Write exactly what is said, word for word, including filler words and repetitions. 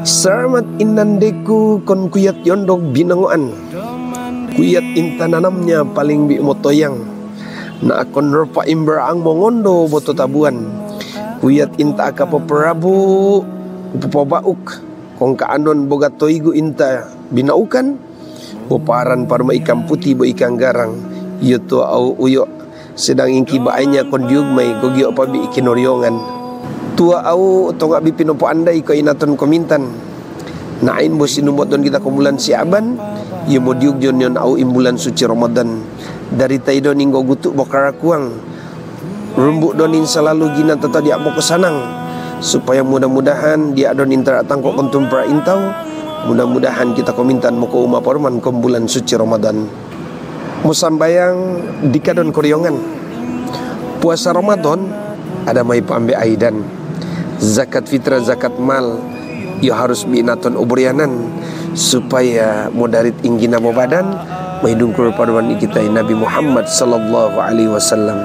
Selamat inandeku kon kuyat yondog binangoan. Kuyat intananamnya paling bi motoyang. Na akon ropa imbra ang mongondo boto tabuan. Kuyat inta akapa perabu upupa bauk. Kongka anon boga toigu inta binaukan. Boparan parma ikang putih bo ikang garang. Iyo tua au uyo. Sedang ingki baainya kon diug mai gogio pabi ikinoriongan. Tua au tonga bi pinopo andai ko inaton komintan. Nain bo sinumot don kita ko bulan Syaban. Iyo mo diug jonion au imbulan suci Ramadan. Dari taidon inggo gutu bokarakuang. Rumbu donin selalu gina tata dia moko sanang, supaya mudah-mudahan dia donin tara tangko kontumpra intau. Mudah-mudahan kita komintan moko uma paruman kom bulan suci Ramadan. Musambayang dikadon koriongan. Puasa Ramadan ada mai pambe aidan. Zakat fitrah, zakat mal, iyo harus binaton obrianan supaya modarit inggina mobadan. Maidungkur paruman ikitai Nabi Muhammad sallallahu alaihi wasallam.